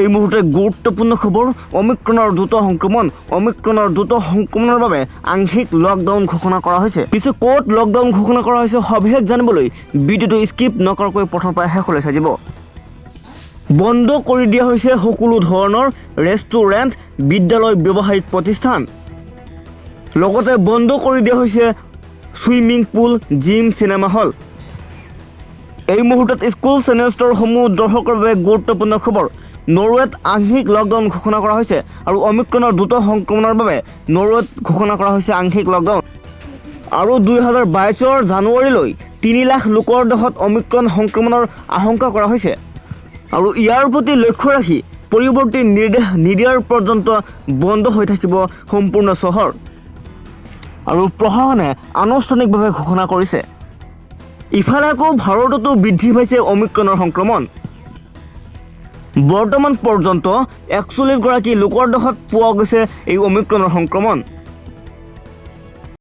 এই মুহূৰ্তে গুৰুত্বপূৰ্ণ খবৰ, অমিক্ৰণৰ দ্ৰুত সংক্ৰমণ। অমিক্ৰণৰ দ্ৰুত সংক্ৰমণৰ বাবে আংশিক লকডাউন ঘোষণা কৰা হৈছে। পিছে ক'ত লকডাউন ঘোষণা কৰা হৈছে, সবিশেষ জানিবলৈ ভিডিঅ'টো স্কিপ নকৰাকৈ প্ৰথমৰ পৰা শেষলৈ চাই যাব। বন্ধ কৰি দিয়া হৈছে সকলো ধৰণৰ ৰেষ্টুৰেণ্ট, বিদ্যালয়, ব্যৱসায়িক প্ৰতিষ্ঠান। লগতে বন্ধ কৰি দিয়া হৈছে swimming pool, gym, cinema hall. এই মুহূৰ্তত স্কুল চেনেল ষ্ট'ৰসমূহ দৰ্শকৰ বাবে গুৰুত্বপূৰ্ণ খবৰ। নৰৱেত আংশিক লকডাউন ঘোষণা কৰা হৈছে আৰু অমিক্ৰণৰ দ্ৰুত সংক্ৰমণৰ বাবে নৰৱেত ঘোষণা কৰা হৈছে আংশিক লকডাউন। আৰু 2022ৰ জানুৱাৰীলৈ 3 লাখ লোকৰ দেহত অমিক্ৰণ সংক্ৰমণৰ আশংকা কৰা হৈছে আৰু ইয়াৰ প্ৰতি লক্ষ্য ৰাখি পৰৱৰ্তী নিৰ্দেশ নিদিয়াৰ পৰ্যন্ত বন্ধ হৈ থাকিব সম্পূৰ্ণ চহৰ আৰু প্ৰশাসনে আনুষ্ঠানিকভাৱে ঘোষণা কৰিছে। ইফালে আকৌ ভাৰততো বৃদ্ধি পাইছে অমিক্ৰণৰ সংক্ৰমণ। বৰ্তমান পৰ্যন্ত 41গৰাকী লোকৰ দেহত পোৱা গৈছে এই অমিক্ৰণৰ সংক্ৰমণ।